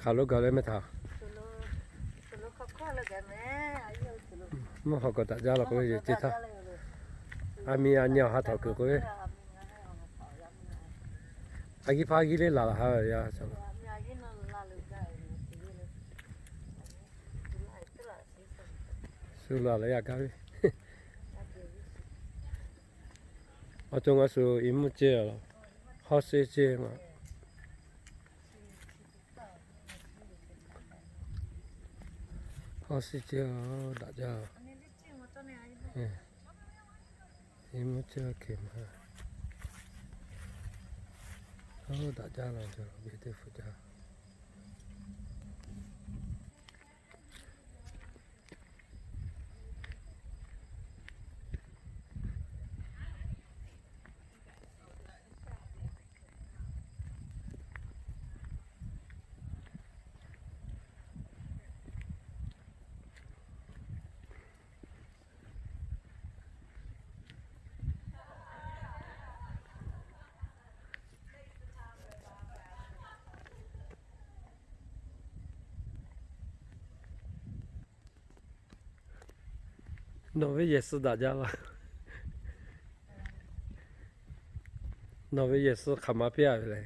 Hk'aˬ lo gaˬ leh mehˆ htaꞈ mvuhˇ hawˬ k'awꞈ daꞈ jaˇ law k'oˆ ve, yehˬ ceh htaˇ, a mi a nyi awˬ ha htaꞈ kuiˬ k'oˆ ve, a g'aˇ hpaˇ g'aˇ leh laˬ laˬ ha ve yaˇ. Shu laˬ leh yaˇ gaˇ ve, awˬ cawˬ ngaˬ shu i mvuhˇ ceh, hawˉ sheˆ ceh, hawˉ sheˆ ceh daꞈ jaˇ. I mvuhˇ ceh hk'e ma, daꞈ jaˇ law, cawˬ ve teˇ hpu jaˇ. Nawˬ ve yehˬ suh daꞈ jaˇ laˇ. Nawˬ ve yehˬ suh hk'aˬ ma piˇ a ve le.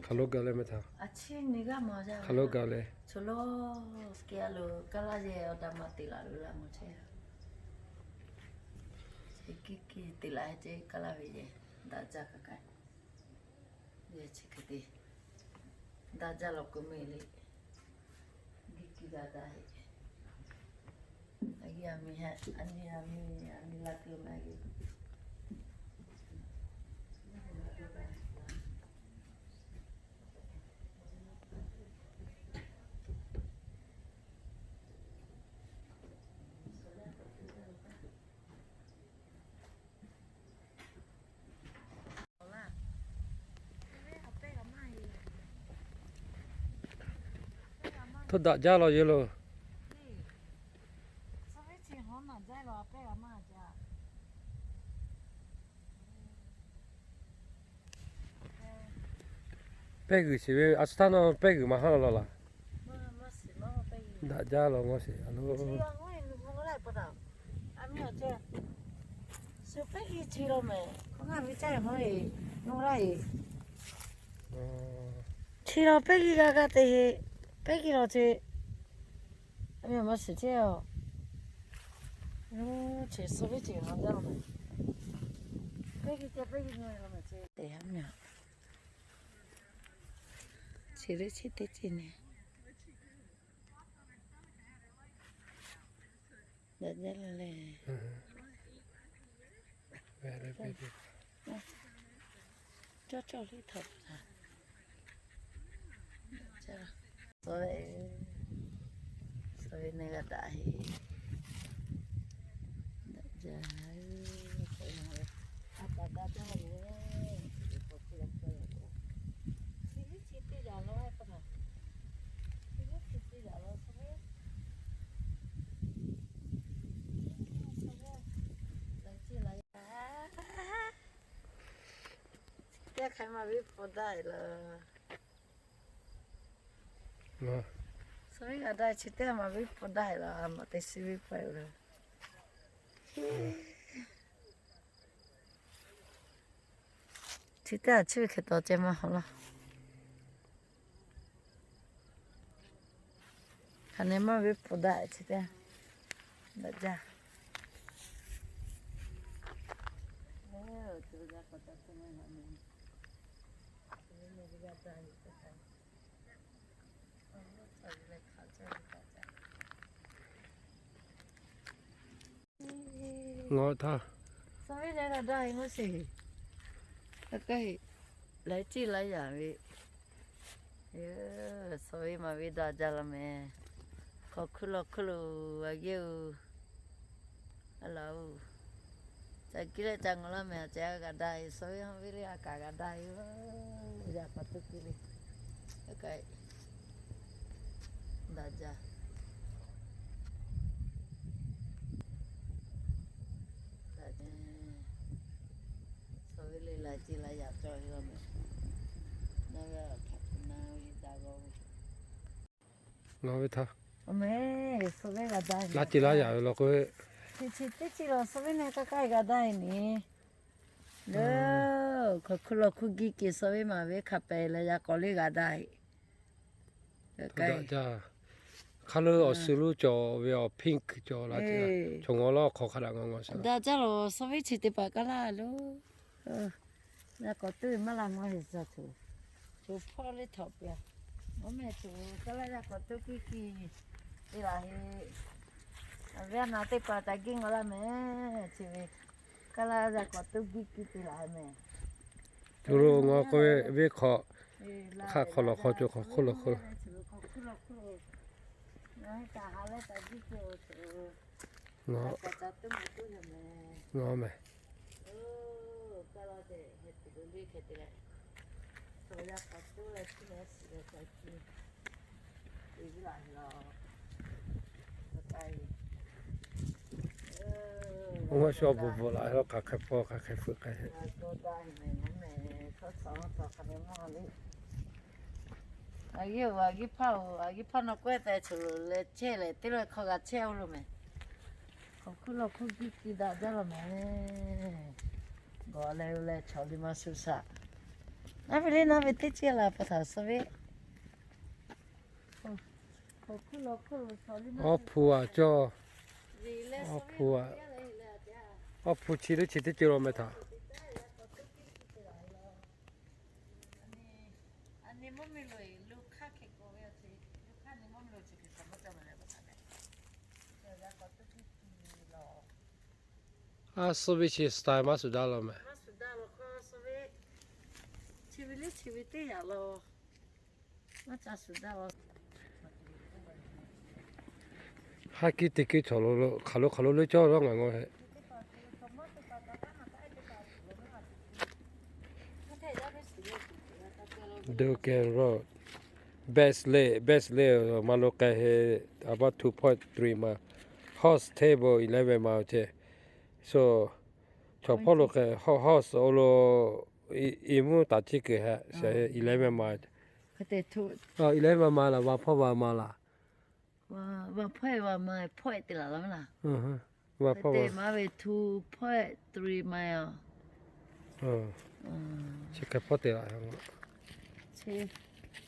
Hk'aˬ lo gaˬ leh mehˆ htaꞈ, hk'aˬ lo gaˬ leh, kaˇ laˇ yehˬ awˬ daꞈ ma te laˬ ve laˇ mawˬ chehˇ. Chi kiˇ kiˇ te laˬ ce kaˇ laˇ ve yehˬ daꞈ jaˇ kaꞈ kaꞈ, yehˬ chi hk'e te daꞈ jaˇ law k'o mehˆ le. Giˇ kiˇ g'a daꞈ heˆ. A geh a miˬ hehˆ, a nyi a miˬ, a miˬ la tuˬ mehˆ geh. Htawˇ daꞈ jaˇ law yehˬ lo. Pehˇ g'uiˬ sheˍ ve a shu htaˇ nawˬ pehˇ g'uiˬ maˇ haˉ law laˬ. Daꞈ jaˇ law ngawˬ sheˍ a lo. Chi law pehˇ g'uiˬ g'a g'a te heˆ. Pehˇ g'uiˬ law ce. A mi maˇ shiˍ chehˇ a. Chi suh ve ce ha jaˇ law. Pehˇ g'uiˬ ce pehˇ g'uiˬ law ce. Chi le chi teˇ ceuˬ ne. Daꞈ jaˇ law le. Cawˇ cawˇ le htawˇ. Daꞈ jaˇ. Suh ve, suh ve ne g'a daꞈ heˆ. Daꞈ jaˇ. A pa daꞈ jaˇ le. Chi liˇ chi teˇ yaꞈ law a pa taꞈ. Chi liˇ chi teˇ yaꞈ law suh ve. Suh ve. Laiˬ chi laiˬ yaꞈ. Chi teˇ hk'aˬ ma ve pon daꞈ laˇ. Suh ve g'a daꞈ chi teˇ hk'aˬ ma ve pon daꞈ laˇ, maꞈ te suh ve pa laˇ. Chi teˇ hk'aˬ chi ve hk'e taw ceh maˇ hawˍ laˇ. Hk'aˬ ne maˇ ve pon daꞈ chi teˇ daꞈ jaˇ. Ngawˬ htaˇ. Suh ve laiˬ g'a daꞈ e maˇ sheˍ. Laiˉ ciˇ laiˉ yaꞈ ve. Suh ve maˇ ve daꞈ jaˇ laˇ mehˍ. Hk'aw hkuiˇ law hkuiˇ lo, a yehˇ-oˬ, a laˬ-oˬ, ca kiˇ leh ca ngawˬ laˇ mehˍ, a ceh g'a daꞈ-e, suh ve haw ve le, a kaꞈ g'a daꞈ-e, yaꞈ k'aw tuˇ piˇ le, a kaꞈ daꞈ jaˇ. Suh ve le, la ce la yaꞈ cawˬ ve law mehˍ, na ve htaꞈ na ve daꞈ g'a ve. Ngaˬ ve htaꞈ laˇ ce laˇ yaꞈ ve law k'o, chi chi teˇ chi law suh ve na kaˇ kaˇ g'a daꞈ-e ne. Leuˬ, hk'aw hkuiˇ law hkuiˇ giˇ ke suh ve maˬ ve hk'a pehˍ leh yaꞈ k'aw le g'a daꞈ-e. Hk'a leuˬ awˬ suh lonˉ cawˬ ve awˬ pink cawˬ la ce, chaw ngawˬ lawˉ hk'aw hk'a daꞈ ngawˬ ngawˬ suh daꞈ jaˇ law suh ve chi teˇ hpaˍ kaˇ laˇ lo. Yaꞈ k'aw tuˇ ve maˇ la maˇ heˆ suh tuˬ, co hpawˇ le htawꞈ peuˬ. Mawˇ mehˍ co kaˇ laˇ yaꞈ k'aw tuˇ kiˇ kiˇ te laˬ heˆ. Awˬ viˉ awˬ naˍ teˇ hpaˍ ca giˇ ngawˬ laˇ mehˍ chi ve, kaˇ laˇ yaꞈ k'aw tuˇ kiˇ kiˇ te laˬ mehˍ. Tuˬ lo ngawˬ k'oˆ ve, venˇ hk'aw, hk'aˇ hk'aw lawˬ hk'aw co hk'aw hkuiˇ lawˬ hkuiˇ lo, ngawˬ mehˍ. Awˬ g'aˇ shaw bvuhꞈ bvuhꞈ laˬ lawˉ, hk'aˬ hk'e hpawˇ hk'aˬ hk'e hpfuhˆ k'ai heˆ. A yehˇ-oˬ, a yehˇ hpaˇ-oˬ, a yehˇ hpaˇ nawˬ k'oˆ-e tehꞈ, choˬ loꞈ leh chehˇ leh teˇ lawˇ hk'aw g'a chehˇ-oˬ lo mehˍ. Hk'aw hkuiˇ law hkuiˇ giˇ kiˇ daꞈ jaˇ law mehˍ. Gawˬ leh leh chaw liˇ maˇ shu shaꞈ. Naˉ ve le, naˉ ve teˇ cehˇ la pa htaꞈ suh ve. Awˬ hpu aꞈ cawˇ. Awˬ hpu aꞈ, awˬ hpu chi teˇ chi teˇ ceuˬ law meh htaꞈ. A suh ve chi style maˇ shuˍ daꞈ law meh. Haˉ kiˉ teˇ kiˉ chaw lo, hk'aˬ lo hk'aˬ lo leuˉ cawˇ lawˉ ngaˬ ngawˬ heˆ. Duken Road, Best Lake, Best Lake maˇ lo k'ai heˆ, about two point three mile, Horse Stable eleven mile ce. So chaw hpawˇ lo k'ai, horse o lo, i mvuhˇ taˍ ciˇ kuiˬ heh, eleven mile, eleven mile laˬ, va hpawˇ va ma laˬ. Va hpawˇ va ma hpawˇ te laˬ laˇ meh laˬ. Va hpawˇ va ma ve two point three mile. Chi hk'e hpawˇ te laˬ.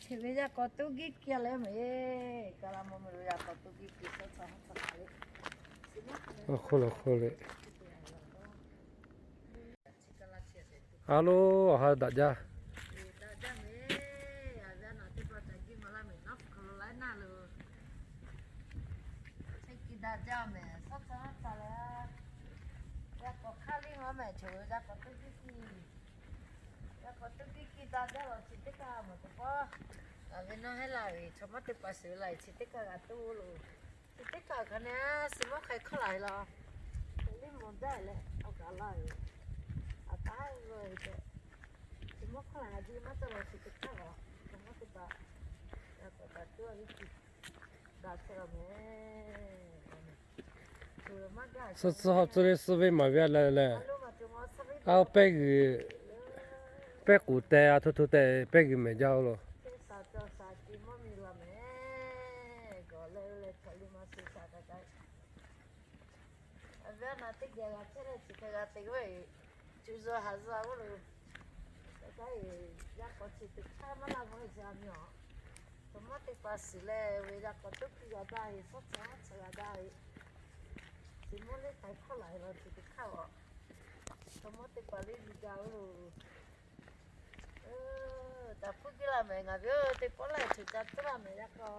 Chi ve yaˇ k'aw tuˇ giˇ kiˇ leh meh, kaˇ laˇ mawˇ meh lo yaˇ k'aw tuˇ giˇ kiˇ suh tcuh ha tcuh kaꞈ le. Awˬ hk'oˆ lo hk'oˆ le. A lo, awˬ ha daꞈ jaˇ. Yaˇ k'aw hk'aˇ liˇ maˇ meh, choˬ yaˇ k'aw tuˇ kiˇ kiˇ, yaˇ k'aw tuˇ kiˇ kiˇ daꞈ jaˇ law chi teˇ kaˇ mawˬ teˇ pawˆ. Ngaˬ ve nawˇ heˆ laˇ ve chaw maˇ teˇ hpaˍ shiˍ ve laˇ ve chi teˇ kaˇ g'a tuˇ lo. Chi teˇ kaˇ hk'a na, suh mawˇ hk'ai hkawˇ laˬ ve law. Liˇ mawˬ daꞈ leh awˬ kaꞈ laˇ ve, a taˉ ve tehꞈ, suh mawˇ hkawˇ laˬ a ji maˇ tawˇ law chi teˇ kaˇ law. Chaw maˇ teˇ hpaˍ, yaˇ k'aw kaꞈ tuˇ a ve chi daꞈ chehˇ law meh. Suh tcuh ha tcuh le suh ve maˍ ve a leh leh, a pehˇ g'uiˬ, pehˇ k'oˍ teh a htoˇ htoˇ teh pehˇ g'uiˬ mehˍ jaˇ-oˬ lo. Cu zaw haˍ zaˇ g'uˇ lo, yaˇ k'aw chi teˇ hk'aˇ maˇ laˇ mawˇ ve ca miˇ-oˬ. Chaw maˇ teˇ hpaˍ shiˍ leh ve yaˇ k'aw tuˇ kiˇ g'a daꞈ ve, suh tcuh ha tcuh g'a daꞈ ve, suh mawˇ liˇ k'ai hkawˇ laˬ ve law chi teˇ hk'aˇ-oˬ. Chaw maˇ teˇ hpaˍ liˇ g'a g'uˇ lo, taˍ hpuˇ kiˇ laˇ meh ngaˬ ve-oˬ, teˇ pawˆ laiˉ tuˬ ca tuˉ laˇ meh yaˇ k'aw.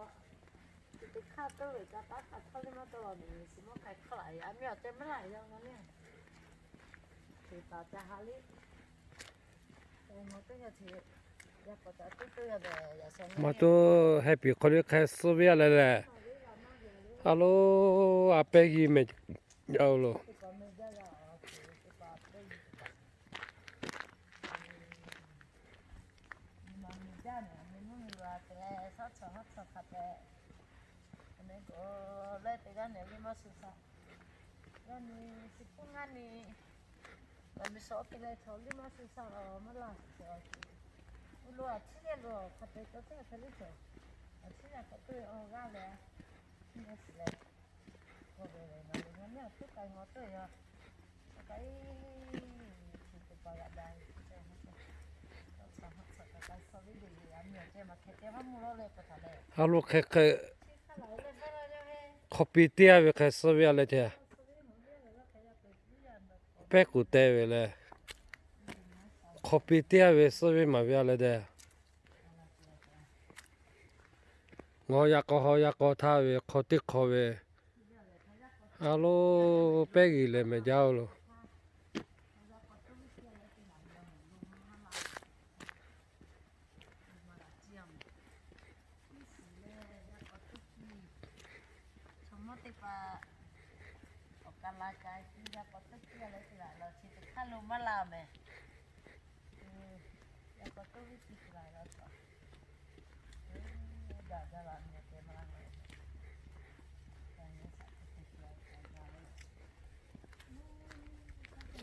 Chi teˇ hk'aˇ tuˉ ve ca taˉ hk'a hkawˇ liˇ maˇ tawˇ law meh, suh mawˇ k'ai hkawˇ laˬ ve a miˇ awˬ ceh maˇ laˬ ve yaˇ maˇ le. Maˍ tuˇ happy hk'aw liˇ hk'e suh ve a leh leh. A lo, a pehˇ g'i mehˍ jaˇ-oˬ lo. A lo hk'e hk'e hk'aw piˇ teˇ g'aˇ ve hk'e suh ve a leh hteˇ. Pehˇ k'oˍ te ve leh, hk'aw piˇ teˇ g'aˇ ve suh ve maˍ ve a leh deh. Ngaw yaꞈ k'aw haw yaꞈ k'aw htaˇ ve hk'aw teˇ hk'aw ve, a lo, pehˇ g'i leh mehˍ jaˇ-oˬ lo.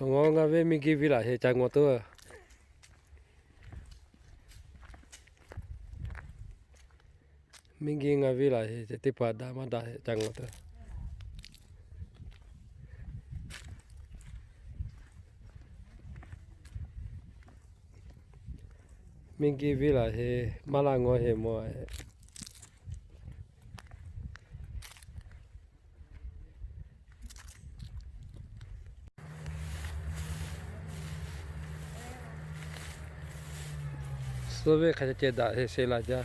Ngaˬ ve miˇ geh viˇ laˬ heˆ ca ngaw tuˬ. Miˇ geh ngaˬ viˇ laˬ heˆ, teˇ hpaˍ daꞈ maˇ daꞈ heˆ ca ngaw tuˬ. Miˇ geh viˇ laˬ heˆ, maˇ laˇ ngaw heˆ mawˬ. Suh ve hk'aˬ ceh daꞈ heˆ sheˍ laˬ jaˇ.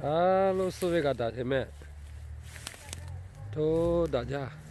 A lo, suh ve kaꞈ daꞈ heˆ mehˍ. Hto daꞈ jaˇ.